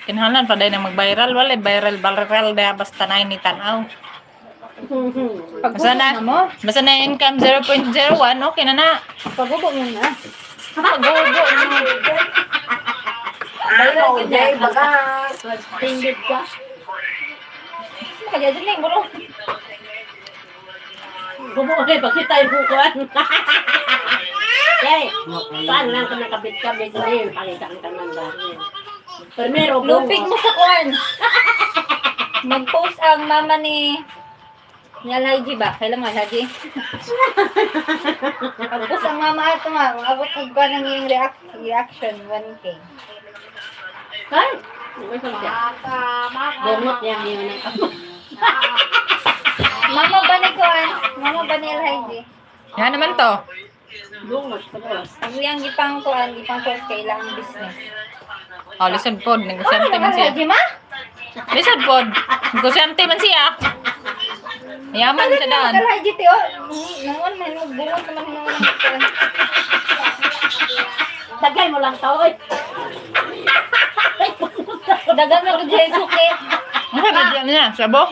Kinahanglan pa dahil na mag-viral. Wala, viral, viral dahil basta na ni tanaw. Basta Paghubo na, na mo. basta na income 0.01, okay na na. Paghubo mo na. Paghubo mo. Ano, jay, baga. Tingid ka. Kaya dyan lang, bro. Bumuhay, bakit tayo bukuan? Kay, saan lang ka nakabit-kabit na yun, pakita ang tanan dahil. Primero, Lupig mo sa kuan. Mag-post ang mama ni Alhaji ba? Kailan mo, Alhaji? Mag-post ang mama ato nga. Maabot og kuan ang iyong reaction 1K. Kay, siya. Bungot niya yun ang ako. Mama ba ni kuan? Mama ba ni Alhaji? Yan naman to. Bungot, tapos. Ang iyang gipang kuan, gipang post kay ilang business. Oh, lisod pod. Negosyante man siya. Alhaji ma? Lisod pod. Negosyante man siya. Yaman siya daan. Alhaji tiyo. Nangon man mo bungot naman mo ng kuan. Tagay mo lang tao, oy. Dagan mo gud siya suki. Ano ba niya? Sabo?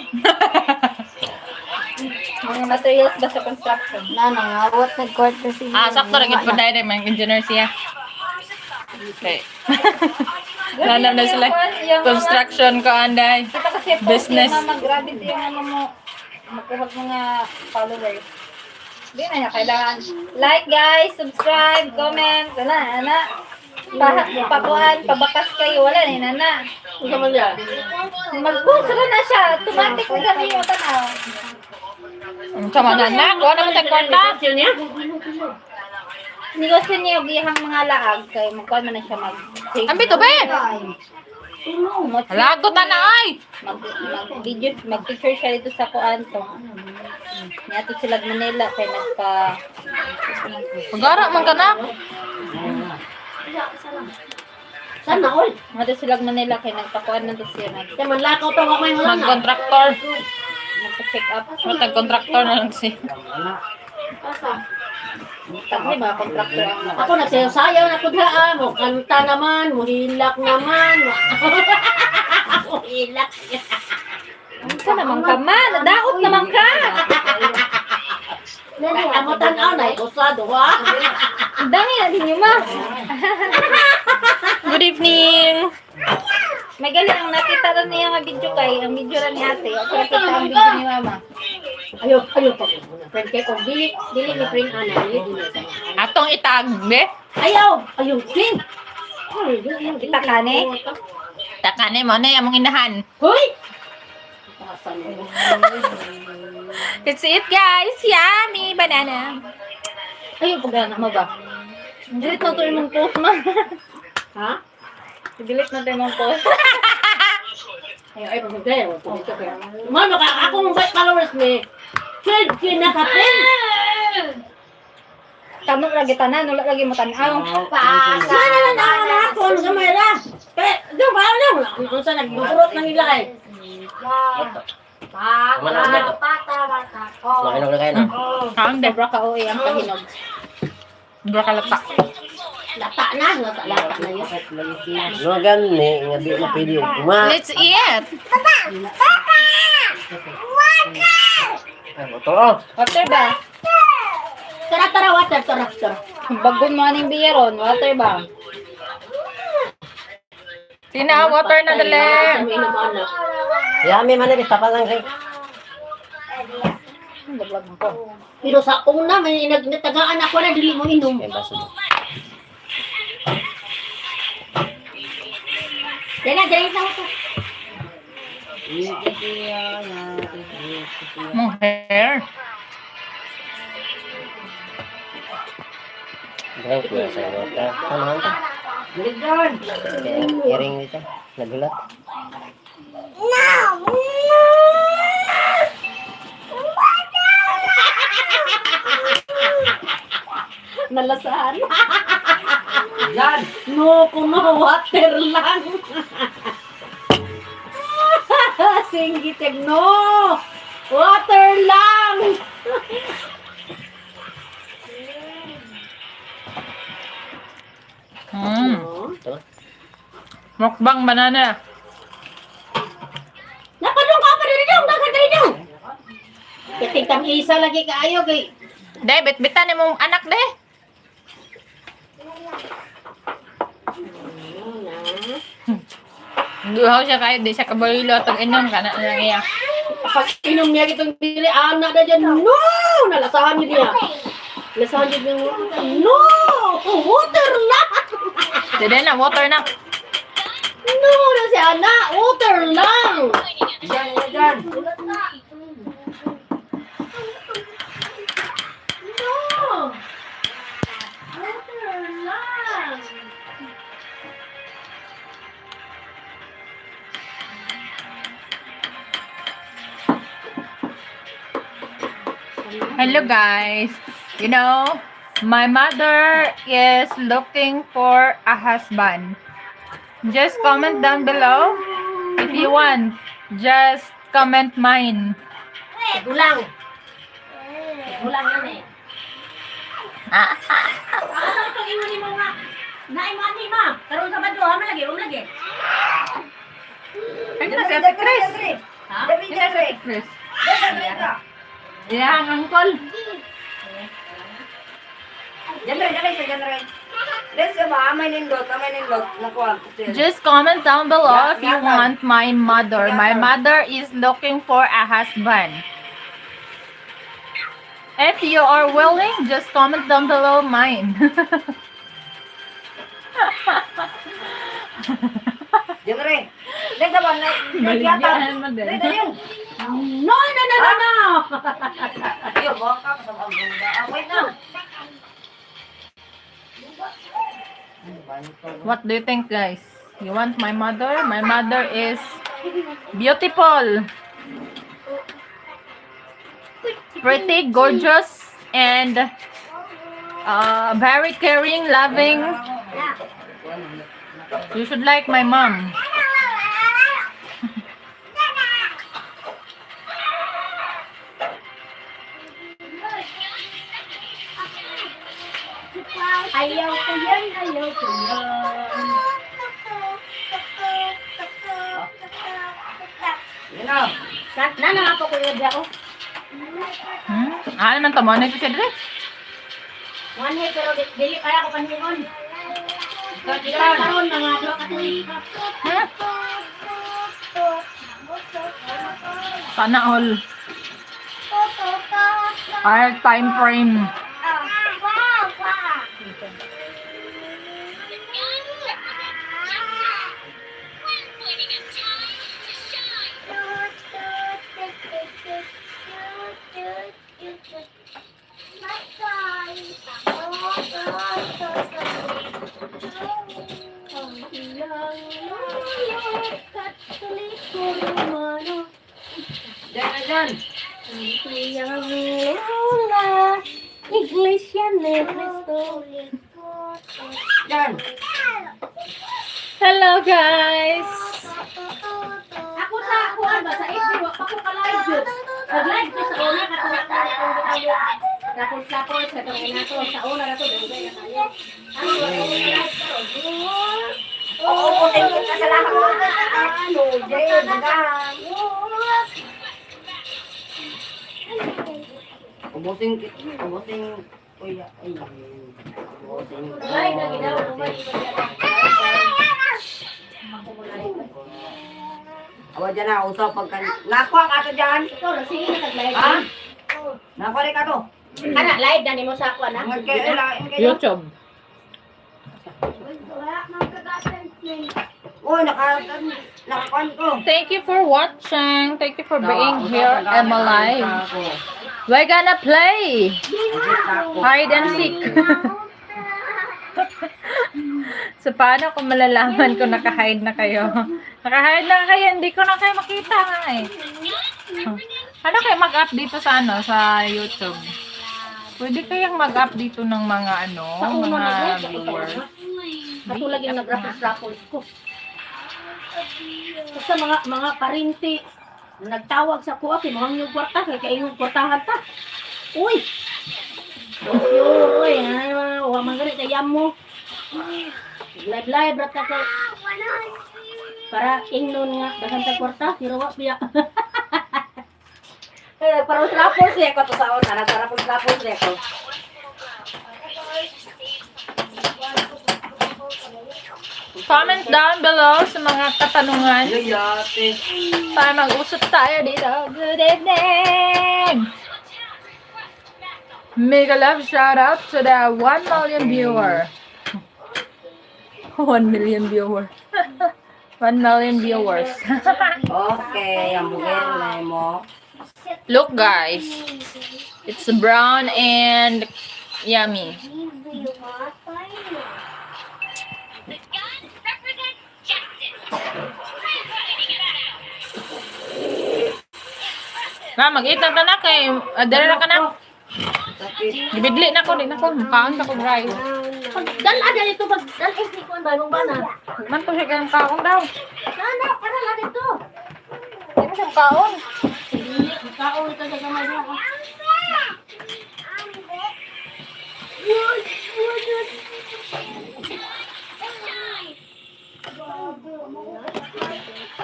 Mga materials ba sa construction? Na, nangawat nag-court kasi. Ah, sakto rin po dahil may engineer siya. Okay. Nanam na sila. Construction ko, anday. Kita kasi post Business. yung mama, grabe din yung mama mo. Makuha mga followers. Hindi na niya kailangan. Like guys, subscribe, comment, wala, ana. Pa, pakuan, pabakas kayo, wala na na. Ano man siya? Mag-post ra na siya, automatic na kami yung tanaw. Ang sama na na. Kuha naman tayong kwarta. Negosyo niya? Negosyo niya yung iyang mga laag, kay magkuan man na siya mag Ang bito, be! Lagot na na, ay! Mag, mag video, mag picture siya dito sa kuan to. Niadto sila Manila kay nagpa Pag-ara man ka na. Sana, oy. Nga sila Manila kay nagpakuan na to siya nag Kaya manlakaw to, ako may wala na. Mag-contractor. nagpa-check up. Mag-contractor na lang siya. Tagni mga contractor ang mga. Ako nagsayaw-sayaw na kudha, ah. Mo kanta naman, mo hilak naman. Mo hilak. Unsa naman ka man? Nadaot naman ka. Amo tan-aw na usa duha. Ang Dami na ninyo ma. Good evening! May gali ang nakita ra niya nga video kay ang video ra ni ate. Ako nakita ang video ni mama. Ayo, ayo pa ko. Friend kay kung dili dili ni friend ana, dili dili sa. Atong itag, be. Ayaw, ayaw friend. Ay, yun, yun, Kita ka, ne? Takane mo na among inahan. Hoy! Tasan mo. That's it, guys. Yummy banana. Ayo pag mo ba? Delete na to imong post ma. Ha? Delete na to imong post. Ay, ay, pagkaya, wag ko dito kaya. Mano ka, akong followers ni 12K na ka, friend. Tanong lagi tanan, wala lagi mo tan-aw. Wala na na na ako, ano gamay ra. Kaya, di ba na wala kung unsa nagbukurot nang ila eh. Makinog na kayo na. Kaon, be. Sobra ka oy ang kahinog. Bro kalata. Lata na, lata, lata na yun. No gani nga di na pwede ugma. Let's eat. Ay, motor oh. Water ba? Tara, tara, water, tara, tara. Bagon mo aning biyaron, water ba? Tina, water na dali. Kami na anak. Yami man ni tapa lang kay. Laglag mo ko. Pero sa una, may nagtagaan ako na dili mo inom. Ay baso. Yan na, dali na ako. Mong hair. Drink na sa water. Tamahan ta. Kaya iring dito. Nagulat. Nalasahan. No, kuno water lang. Singgiteg, no. Water lang. Mm. Tama. Mukbang banana. Napadong ka pa diri dong, daghan diri dong. Kiting tam isa lagi kaayo kay De, bitbitan ni mong anak de. Duhaw siya kayo, di siya kabalilo at inom ka na lang iya. Pag inom niya kitong dili ana na dyan, no! Nalasahan niya niya. Lasahan niya niya. No! Water lang! Dede na, water na. No! Na si ana, water lang! Diyan, diyan. No! Water lang! Hello guys. You know, my mother is looking for a husband. Just comment down below if you want. Just comment mine. Gulang. Gulang yan eh. Ah. Asa itong ingon ni mo nga? Naimani ma. Karon sa badyo, ha malagi, um lagi. Ay, na si Ate Chris. Ha? Chris. Yeah, ang uncle. Just comment down below if you want my mother. My mother is looking for a husband. If you are willing, just comment down below mine. Baligyan mo din. No, no, no, no, no. What do you think, guys? You want my mother? My mother is beautiful, pretty, gorgeous, and very caring, loving. You should like my mom. Ayaw ko yan, ayaw ko yan. Na na ako kuya diya oh. Hmm? Ah, naman tamo na ito siya dire. One hit pero dili kaya ko panhingon. Karon mga duha ka tuig. Hmm? Sana all. Our time frame. Ang iyang lolo, Katoliko Romano. Ang iyang lola, Iglesia ni Cristo. Hello, guys. Ako sa kuan ba sa FB wa pa ko ka-live jud. Nag-live ko sa una katong Tapos tapos sa katong una ko sa una na to dugay na kayo. Ano wa ko live karon? Ano, Ubusin, ubusin, uy, ay, ubusin. Live na ginawa mo man. Ako mo live. Awa dyan na, usap pagka, nakuha ka to dyan? Ikaw ra sige na nag-live. Ha? Nakuha rin ka to? Kana live na nimo sa ako na. Ang kayo, lain kayo. YouTube. Uy, nakakuan ko. Thank you for watching. Thank you for being here and alive. We're gonna play hide and seek. So, paano kung malalaman kung naka-hide na kayo? Naka-hide na kayo, hindi ko na kayo makita nga eh. Ano kayo mag-up dito sa ano, sa YouTube? Pwede kayang mag-up dito ng mga ano, Sa una mga na live ako sa viewers. una. Kato lagi nag-raffles ko. Basta mga parinti nagtawag sa kuha kay mga yung kwarta kay kay yung kwartahan ta. Uy. Uy, uy, ay, wa man gani kay mo. Live live ra ta ko. Para ingnon nga daghan tag kwarta pero wa biya. Eh, para raffles siya ko to sa una, nagparapos raffles siya ko. Comment down below sa mga katanungan. Para mag-usap tayo dito. Good evening! Mega love shout out to the 1 million viewer. 1 million viewer. 1 million viewers. Okay, ang bugin na mo. Look, guys. It's brown and yummy. Ma, mag-eat na ta na kay dere na ka na. Gibidli na ko, di na ko. Makaon sa ko rice. Pag dala dito pag dala ni kuan ba mong bana. Man to siya kayong kaon daw. Nana, para la dito. Di mo siya kaon. Hindi, kaon ito sa gamay mo.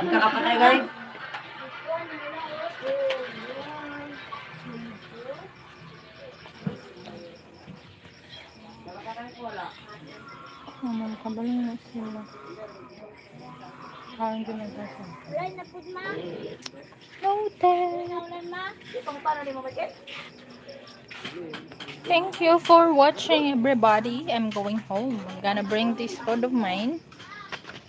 Ang kakapatay, guys. Oh, man, kabalo na sila. Kaon ko na to siya. Noted. Thank you for watching, everybody. I'm going home. I'm gonna bring this food of mine.